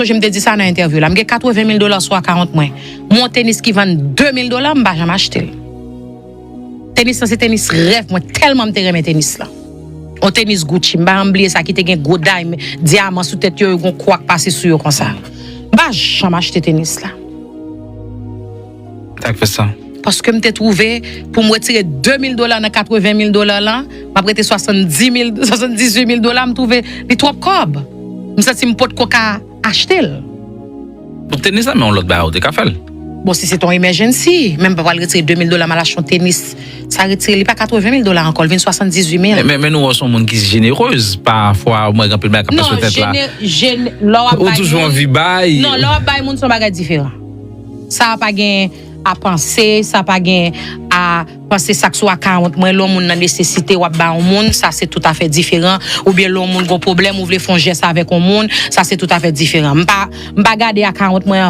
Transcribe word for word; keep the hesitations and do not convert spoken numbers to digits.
Sonje m te di sa nan entèvyou la. M gen katreven mil dola sou akawont mwen. M wè yon tenis ki vann de mil dola, m pa janm achte l. Tenis lan se tenis rèv mwen, tèlman m te renmen tenis lan. Yon tenis Gucci, m pa janm bliye sa ki te gen gwo day, dyaman sou tèt yo, yo gon kwa k pase sou yo konsa. M pa janm achte tenis la. Sa k fè sa? Paske m te twouve, pou m retire de mil dola nan katreven mil dola lan, m ap rete swasanndis mil, swasanndizuit mil dola, m twouve li twòp kòb. M santi m potko ka achte l. Pou tenis la, men yon lòt bagay ou te ka fè l. Bon, si se te yon emergency, men m pa pral retire de mil dola, m al achte yon tenis. Sa retire, li pa katreven mil dola ankò, l vin swasanndizuit mil. Men, men nou wè se yon moun ki jenerez. Pafwa, mwen gen anpil bagay k ap pase sou tèt la. Jene- jene- lè w ap Ou bay toujou moun- anvi bay. Non, lè w ap bay moun, se yon bagay diferan. Sa pa gen a panse, sa pa gen a panse sa k sou akawont mwen, lè yon moun nan nesesite, w ap ba yon moun, sa se toutafè diferan. Oubyen lè yon moun gon pwoblèm, ou vle fè yon jès avèk yon moun, sa se toutafè diferan. M pa, m pa gade akawont mwen